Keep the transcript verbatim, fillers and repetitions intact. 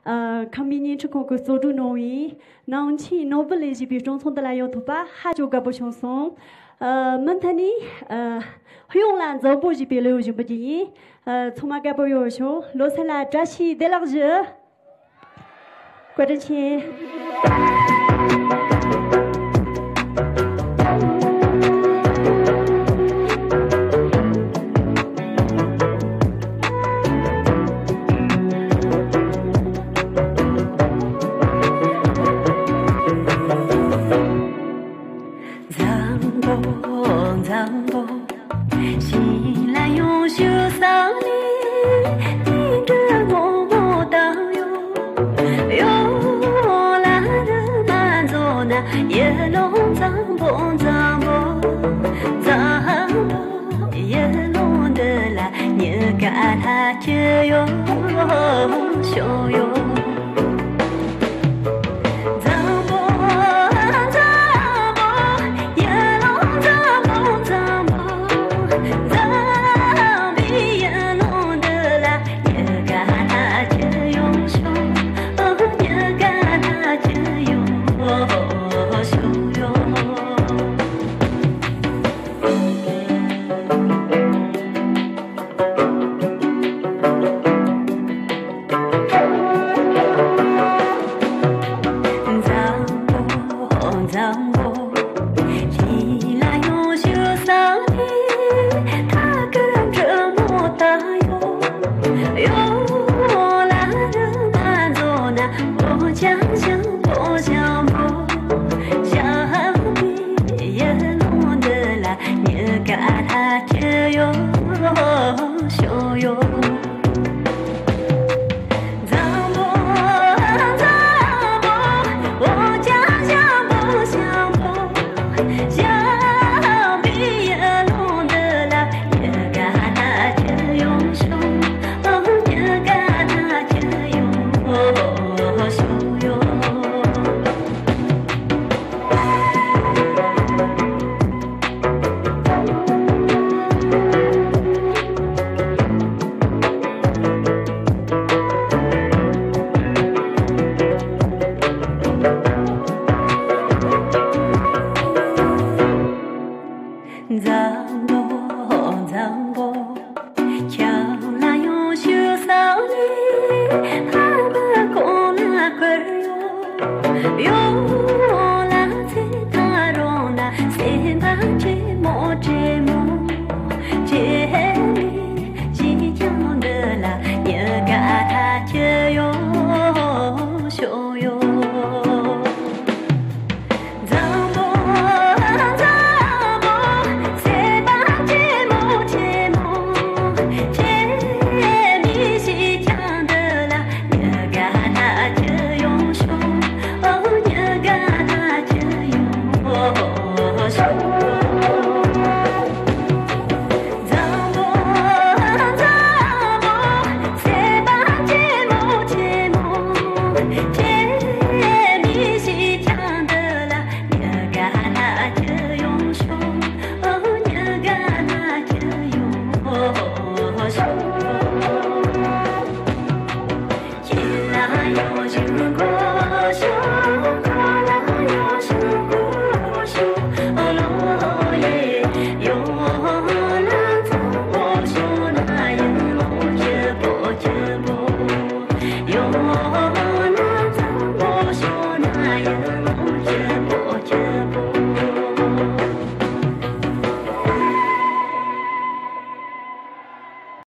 ཨ། ཁམས་མི་བརྙན་འཕྲིན་ཁང་གིས་གཙོ་སྒྲིག་གནང་བའི་ནང་ཆེན་ནོར་བུ་ལས་བྱེད་པའི་སྤྲོ་ཚོགས་འདི་ལ་ཡོང་ཐུབ་པ་ཧ་ཅང་དགའ་པོ་བྱུང་སོང་། ཨ། མུ་མཐུད་ནས། ཨ། ཧུ་ཡོང་ལ་འཛམ་བུ་ཞེས་པའི་ལེའུ་བཞིན་པོ་ཅིག་ཡིན། ཨ། ཚང་མ་དགའ་པོ་ཡོད་བྱུང་། ལོ་གསར་ལ་བཀྲ་ཤིས་བདེ་ལེགས་ཞུ། བཀའ་དྲིན་ཆེ། འཛམ་བུ་འཛམ་བུ། ཞིང་ལ་ཡོང་ཞུ་ས་ནི། དེ་འདྲ་མོ་མོ་དང་ཡོ། ཡོ་ལ་རི་མ་འཛོ་ན་ཡེ་ལོང་འཛམ་བུ་འཛམ་བུ། འཛམ་བུ་ཡེ་ལོང་འདི་ལ་ཉི་ག་ལྷ་ཁྱི་ཡོ་ཤོ་ཡོ། འཛམ་བུ་འཛམ་བུ། ཡེ་ལོང་འཛམ་བུ་འཛམ་བུ། འཛམ་བུའི་ཡེ་ལོང་འདི་ལ་ཉི་ག་ལྷ་ཁྱི་ཡོང་ཤོག། ཨོ། ཉི་ག་ལྷ་ཁྱི་ཡོང་ཤོག་ཡོ། འཛམ་བུ་འཛམ་བུ། ཞིང་ལ་ཡོང་ཞུ་ས་ནི། ཐ་གུ་འབྲི་མོ་ད་ཡོ། ཡོ་ལ་རི་མ་འཛོ་ན་བོ་ཅང་ཞང་བོ་ཞང་བོ། ཞང་བོའི་ཡེ་ལོང་འདི་ལ་ཉི་ག་ལྷ་ཁྱི་ཡོ་ཤོ་ཡོ། འཛམ་བུ་འཛམ་བུ། བོ་ཅང་ཞང་བོ་ཞང་བོ། ཞང་བོའི་ཡེ་ལོང་འདི་ལ་ཉི་ག་ལྷ་ཁྱི་ཡོང་ཤོག། ཨོ། ཉི་ག་ལྷ་ཁྱི་ཡོང་ཤོག་ཡོ། འཛམ་བུ་འཛམ་བུ། ཁྱེད་ལ་ཡོང་ཞུ་ས་ནི། ཕ་མ་ཁོང་ལ་བསྐུར་ཡོ། ཡོ་ལ་ཚེ་ཐག་རིང་ན་སེམས་པ་དྲེད་མོ་དྲེད་མོ། དྲེད་མོ་ཞིག་ཀྱང་འདི་ལ་ཉི་ག་ལྷ་ཁྱི་ཡོང་ཤོག་ཡོ། འཛམ་བུ་འཛམ་བུ། སེམས་པ་དྲེད་མོ་དྲེད་མོ། དྲེད་མོ་ཞིག་ཀྱང་འདི་ལ་ཉི་ག་ལྷ་ཁྱི་ཡོང་ཤོག། ཨོ། ཉི་ག་ལྷ་ཁྱི་ཡོང་ཤོག། འཛམ་བུ་འཛམ་བུ། སེམས་པ་དྲེད་མོ་དྲེད་མོ། དྲེད་མོ་ཞིག་ཀྱང་འདི་ལ་ཉི་ག་ལྷ་ཁྱི་ཡོང་ཤོག། ཨོ། ཉི་ག་ལྷ་ཁྱི་ཡོང་ཤོག།